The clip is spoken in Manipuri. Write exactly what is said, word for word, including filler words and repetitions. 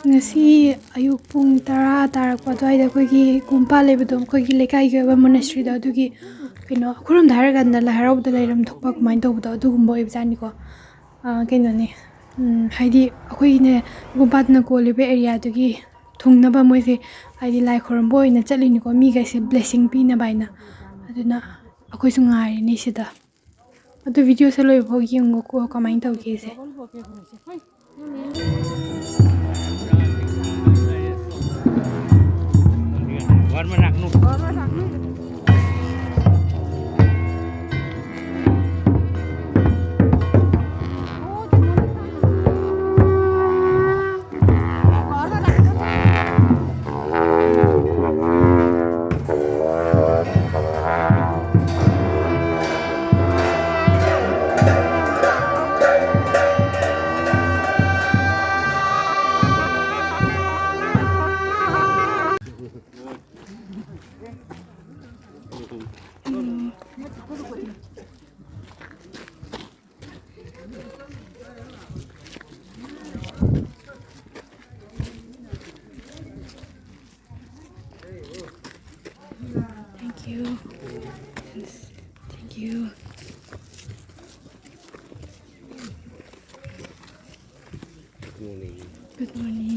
ꯉꯁꯤ ꯑꯌꯨꯛ ꯄꯨꯡ ꯇꯔꯥ ꯇꯥꯔꯛꯄ ꯑꯗꯨꯋꯥꯏꯗ ꯑꯩꯈꯣꯏꯒꯤ ꯒꯨꯝꯄꯥ ꯂꯩꯕꯗꯣ, ꯑꯩꯈꯣꯏꯒꯤ ꯂꯩꯀꯥꯏꯒꯤ ꯑꯣꯏꯕ monasteryꯗꯣ, ꯑꯗꯨꯒꯤ ꯀꯩꯅꯣ, ꯑꯩꯈꯣꯏꯔꯣꯝꯗ ꯍꯥꯏꯔꯀꯥꯟꯗ ꯂꯥꯏ ꯍꯔꯥꯎꯕꯗ ꯂꯩꯔꯝ ꯊꯣꯛꯄ ꯀꯃꯥꯏꯅ ꯇꯧꯕꯗꯣ, ꯑꯗꯨꯒꯨꯝꯕ ꯑꯣꯏꯕꯖꯥꯠꯅꯤꯀꯣ꯫ ꯑꯥ, ꯀꯩꯅꯣꯅꯦ, ꯎꯝ, ꯍꯥꯏꯗꯤ ꯑꯩꯈꯣꯏꯒꯤꯅꯦ, ꯒꯨꯝꯄꯥꯗꯨꯅ ꯀꯣꯜꯂꯤꯕ areaꯗꯨꯒꯤ ꯊꯨꯡꯅꯕ ꯃꯣꯏꯁꯦ ꯍꯥꯏꯗꯤ ꯂꯥꯏ ꯈꯣꯏꯔꯝꯕ ꯑꯣꯏꯅ ꯆꯠꯂꯤꯅꯤꯀꯣ, ꯃꯤꯈꯩꯁꯦ blessing ꯄꯤꯅꯕ ꯍꯥꯏꯅ꯫ ꯑꯗꯨꯅ ꯑꯩꯈꯣꯏꯁꯨ ꯉꯥꯏꯔꯤꯅꯤ ꯁꯤꯗ꯫ ꯑꯗꯨ videoꯁꯦ ꯂꯣꯏꯕ ꯐꯥꯎ ꯌꯦꯡꯉꯨꯀꯣ, ꯀꯃꯥꯏꯅ ꯇꯧꯒꯦꯁꯦ꯫ Thank you. Thank you. Good morning.